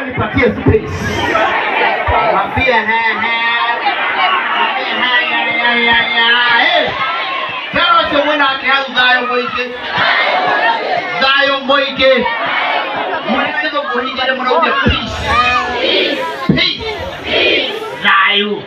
Nipatie space. Mwambie he he. Mwambie haya ya ya ya. Eh. Tero ũcio mwena wake hau thayũ mũingĩ. Thayũ mũingĩ. Mwena gĩthũngũ hingĩre mũno uge peace. Peace. Thayũ.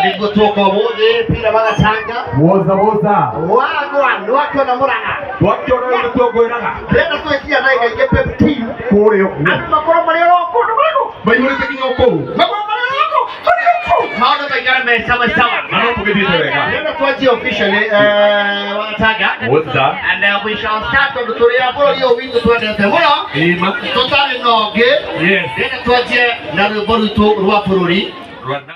Nĩguo tuoka ũmũthĩ pira magatanga. Woza woza. Wagwa nĩwakĩona mũrang'a. Twakiona rĩu nĩkuo ngwĩraga. Ndĩrenda twĩkia ndagĩka ingĩ 15. Kũrĩa ũguo. Andũ makorwo marĩ oro kũndũ kũrĩkũ? Maihũrĩte nginya o kũu. Makorwo marĩ oro kũu. Marĩ o kũu. Maũndũ maikare me sawa sawa. Na no tũgĩthiĩte wega. Ndĩrenda twanjie officially Watanga. Woza. And we shall start tondũ tũrĩ a bũrũri ũyũ witũ twendete mũno. Ĩma. Tũtarĩ na ũngĩ. Yes. Ndĩrenda twanjie na rwĩmbo rwitũ rwa bũrũri. Rwanda.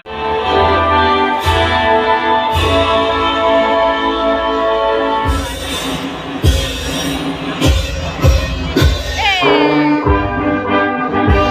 Thank you.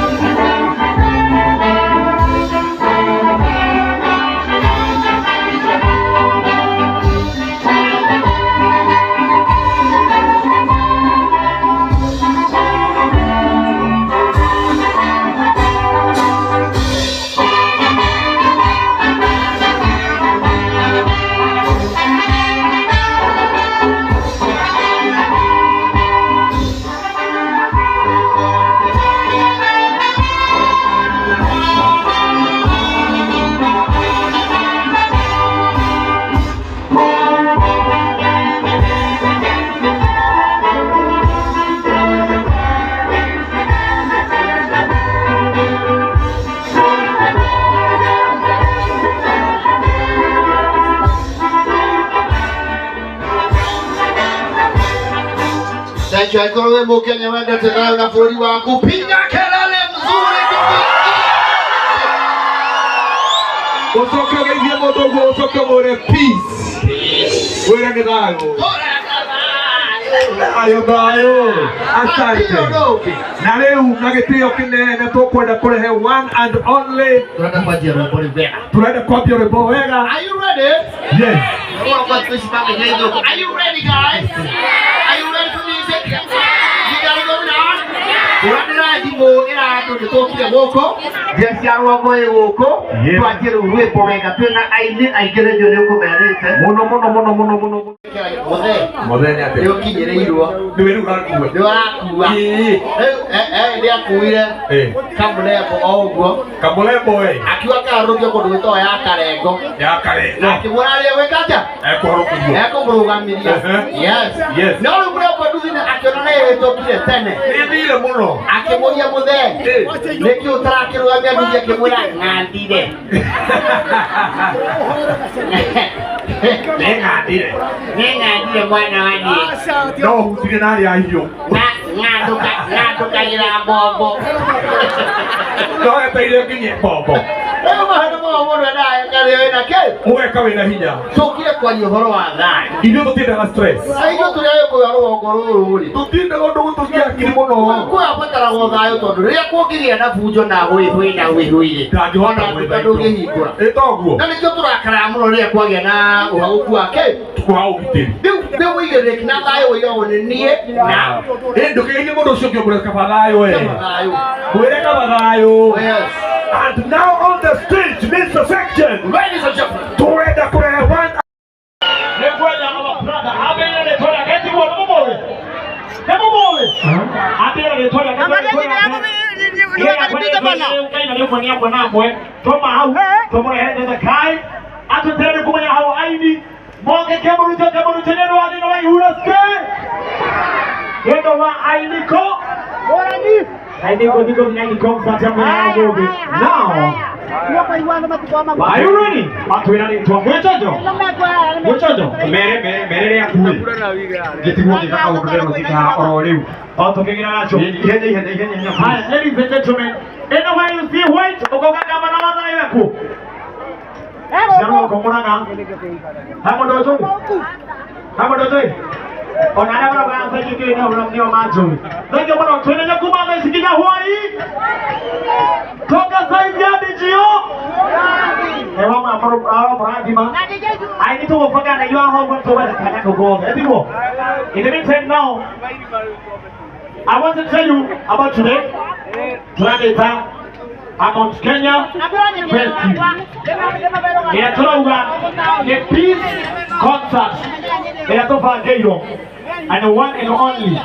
Angĩkorwo wĩ Mũkenya wendete thayũ na bũrũri waku, piga kelele mzuri Ũcoke ũgeithie mũndũ ũguo ũcoke ũmwĩre peace. Wĩre nĩ thayũ. Thayũ thayũ. Hatirĩ Asante. ũndũ ũngĩ. Na rĩu na gĩtĩo kĩnene tũkwenda kũrehe one and only Tũrenda kwanjia rwĩmbo rĩu wega. tũrenda kwambia rwĩmbo wega. Are you ready? Yes. Are you ready, guys? Are you ready for music? You got it going on? Ũranĩra thimũ ĩra andũ nĩ tũkire gũkũ njĩra cia rũgongo ĩ gũkũ Yeah. twanjie rĩu rwĩmbo wega twĩna aini aingĩ rĩndio nĩ ũkũmerĩte Mũno mũno mũno mũno mũno mũno. mũthee Mũthenya nĩ atĩa? ũkinyĩrĩirwo Nĩwe rĩu ũrakua. nĩ ũrakua Ĩĩ. rĩu nĩ akuire Ĩĩ. kamũrembo o ũguo Kamũrembo ĩ. akiuga karũrũkio kũndũ gwĩtagwo ya karengo Ya karengo. na akĩmwĩra arĩa gwĩka atĩa Ekũharũkĩrio. ekũmũrũgamiria Ehe. yes Yes. no rĩu mũrembo nduthine akĩona nĩ ĩhĩtũkire tene Nĩ thire mũno. akĩmũria mũthee Ĩ. nĩkĩ ũtarakĩrũgamia nduthi akĩmwĩra ng'andire Nĩ ng'andire. nĩ ng'andire mwana wa niĩ No hutirie na arĩa ahiũ. na ng'andũkagĩra mbombo No eteire nginye mbombo. rĩu maũndũ mau mũndũ endaga karĩa wĩna kĩ Ũgeka wĩna hinya. tũkire kwaria ũhoro wa thayũ Ithuĩ tũtiendaga stress. Na ithuĩ tũrĩ agĩkũyũ a rũgongo rũrũ rĩ Tũtiendaga ũndũ gũtũgia hakiri mũno. kũyabataragwo thayũ tondũ rĩrĩa kũngĩgĩa na bunjo na hũihũi na hũihũi rĩ Ndangĩhota ona gwetha nduka indo. ndũngĩhingũra Ĩ toguo. na nĩkĩo tũrakaraga mũno rĩrĩa kwagĩa na ũhagũku wa kĩ Kwa ũgitĩri. rĩu nĩ wĩigĩrĩrĩki na thayũ wĩigagwo nĩ niĩ na Ĩ ndũkĩgeithie mũndũ ũcio ũngĩ ũmwĩre kaba thayũ ĩ. thayũ Mwĩre kaba thayũ. Yes. And now on the stage, Mr. Section, Ladies and gentlemen, tũrenda kũrehe one Kaina nĩ ũmwe nĩ amwe na amwe toma hau tũmũrehere the kai atũtere kumenya hau aini moke kĩmũrutwo kĩmũrutwo nĩ ũndũ wa thĩna wa ihura ske nĩ wa aini ko aini ko thiko nĩ concert ya mũthenya wa ũmũthĩ. Now are you ready? Matwĩra rĩtwa mwĩchojo mwĩchojo mere mere mere rĩa kuĩ ngĩtigwo ngĩka kaũndũ ndĩrũthika oro rĩu o tũkĩgira nacho. Ihenya ihenya ihenya ihenya. Hi, ladies and gentlemen, anywhere you see white, ukoga kama na madhara iweku. Ciarwo kũmũraga. Hamwe ndũjũĩ? Hamwe ndũjũĩ? Ona arĩa marauga thengiũ kĩrĩ nĩo nĩo manjũĩ. Thengiũ mũno twĩnenye kuma thaa ici nginya hwaĩ. Toka saizi hadi jio. Ewa mũrathima. Aini tũgũbanga na inyuĩ aho tũgwetha kanya kau gothe. Ĩtiguo? In the meantime now, I want to tell you about today. Turadeta Mount Kenya Festival. Ĩrĩa tũrauga nĩ Peace Concert ĩrĩa tũbangĩirwo and the one and only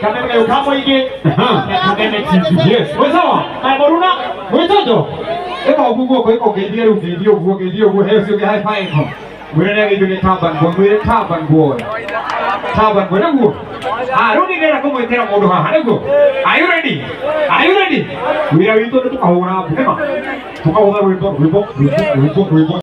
Kameme Gayũ ka Mũingĩ na Kameme TV. Yes, wĩ sawa? Na Mũruna Mwĩchojo ĩka ũguo guoko ĩka ũngeithie rĩu ngeithie ũguo ngeithie ũguo he ũcio ũngĩ high five mwĩre nĩ ageithio nĩ Taban Boy mwĩre Taban Boy Taban Boy nĩguo. Ah, rĩu nĩ ndĩrenda kũmwĩtĩra mũndũ haha nĩguo. Are you ready? Are you ready? Wĩra witũ nĩ tũkahũra mbu nĩma tũkahũra rwĩmbo rwĩmbo rwĩmbo rwĩmbo rwĩmbo.